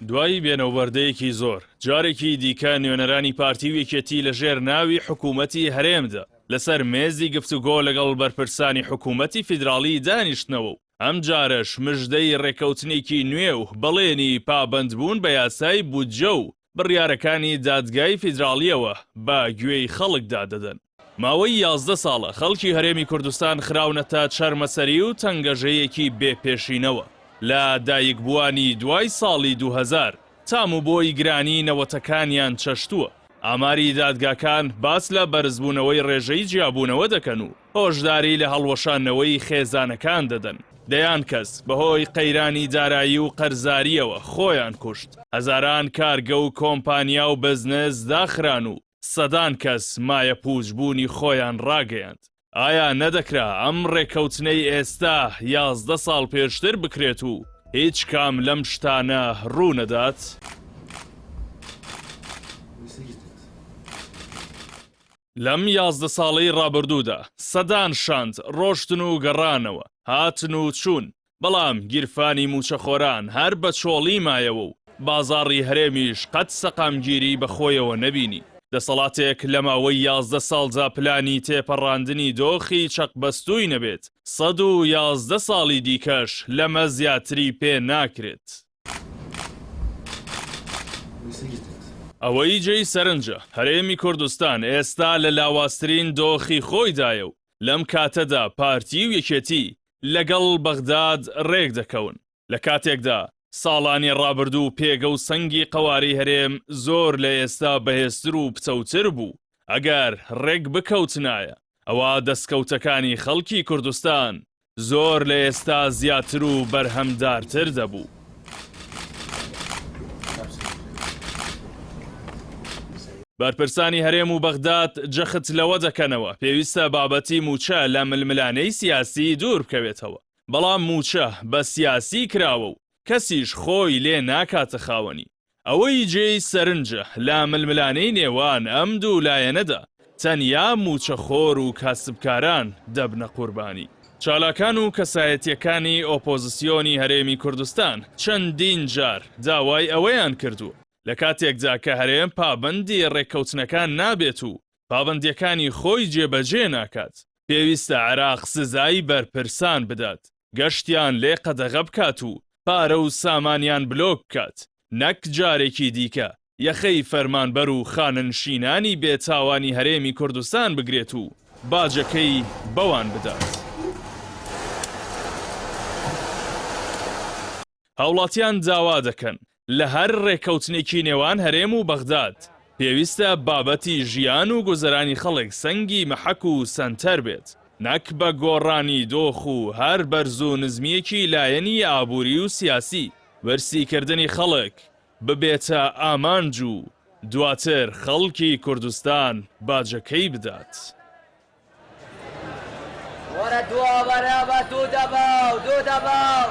دوای بێنەوبەردەیەکی زۆر، جارێکی دیکە نوێنەرانی پارتی و یەکێتی لەژێر ناوی حکوومەتی هەرێمدا لەسەر مێزی گفتوگۆ لەگەڵ بەرپرسانی حکوومەتی فیدراڵی دانیشتنەوە و ئەمجارەش مژدەی ڕێککەوتنێکی نوێ و بەڵێنی پابەندبوون بە یاسای بودجە و بڕیارەکانی دادگای فیدراڵییەوە بە گوێی خەڵکدا دەدەن. ماوەی 11 ساڵە خەڵکی هەرێمی کوردستان خراونەتە چەرمەسەری و تەنگەژەیەکی بێ پێشینەوە. لە دایکبووانی دوای ساڵی 2000 تام و بۆی گرانی نەوەتەکانیان چەشتووە. ئاماری دادگاکان باس لە بەرزبوونەوەی ڕێژەی جیابوونەوە دەکەن و هۆشداری لە هەڵوەشاندنەوەی خێزانەکان دەدەن. دەیان کەس بەهۆی قەیرانی دارایی و قەرزارییەوە خۆیان کوشت، هەزاران کارگە و کۆمپانیا و بزنس داخران و سەدان کەس مایەپووچبوونی خۆیان ڕاگەیاند. ئایا نەدەکرا ئەم ڕێککەوتنەی ئێستا 11 ساڵ پێشتر بکرێت و هیچ کام لەم شتانە ڕوو نەدات؟ لەم 11 ساڵەی ڕابردوودا سەدان شاند ڕۆشتن و گەڕانەوە، هاتن و چوون، بەڵام گیرفانی مووچەخۆران هەر بە چۆڵی مایەوە و بازاڕی هەرێمیش قەت سەقامگیریی بە خۆیەوە نەبینی. دەسەڵاتێک لە ماوەی 11 ساڵدا پلانی تێپەڕاندنی دۆخی چەقبەستووی نەبێت، 111 ساڵی دیکەش لەمە زیاتری پێ ناکرێت. ئەوەی جێی سەرنجە، هەرێمی کوردستان ئێستا لە لاوازترین دۆخی خۆیدایە و لەم کاتەدا پارتی و یەکێتی لەگەڵ بەغداد رێکدەکەون، لە کاتێکدا ساڵانی رابردوو پێگە و سەنگی قەوارەی هەرێم زۆر لە ئێستا بەهێزتر و پتەوتر بوو، ئەگەر رێکبکەوتنایە ئەوا دەستکەوتەکانی خەڵکی کوردستان زۆر لە ئێستا زیاتر و بەرهەمدارتر دەبوو. بەرپرسانی هەرێم و بەغداد جەخت لەوە دەکەنەوە، پێویستە بابەتی مووچە لە ململانێی سیاسی دوور بکەوێتەوە، بەڵام مووچە بە سیاسی کراوە و کەسیش خۆی لێ ناکاتە خاوەنی. ئەوەی جێی سەرنجە لە ململانێی نێوان ئەم دوو لایەنەدا تەنیا مووچەخۆر و کاسبکاران دەبنە قوربانی. چالاکان و کەسایەتییەکانی ئۆپۆزسیۆنی هەرێمی کوردستان چەندین جار داوای ئەوەیان کردووە لە کاتێکدا کە هەرێم پابەندی ڕێککەوتنەکان نابێت و پابەندییەکانی خۆی جێبەجێ ناکات، پێویستە عێراق سزای بەرپرسان بدات، گەشتیان لێ قەدەغە بکات و پارە و سامانیان بلۆک بکات، نەک جارێکی دیکە یەخەی فەرمانبەر و خانەنشینانی بێ تاوانی هەرێمی کوردستان بگرێت و باجەکەی بەوان بدات. هاوڵاتیان داوا دەکەن لە هەر رێککەوتنێکی نێوان هەرێم و بەغداد، پێویستە بابەتی ژیان و گوزەرانی خەڵک سەنگی مەحەک و سەنتەر بێت، نەک بە گۆڕانی دۆخ و هەر بەرز و نزمییەکی لایەنی ئابووری و سیاسی، برسیکردنی خەڵک ببێتە ئامانج و دواتر خەڵکی کوردستان باجەکەی بدات. وەرە دوا وەرە بە دوو دەباو دوو دەباو.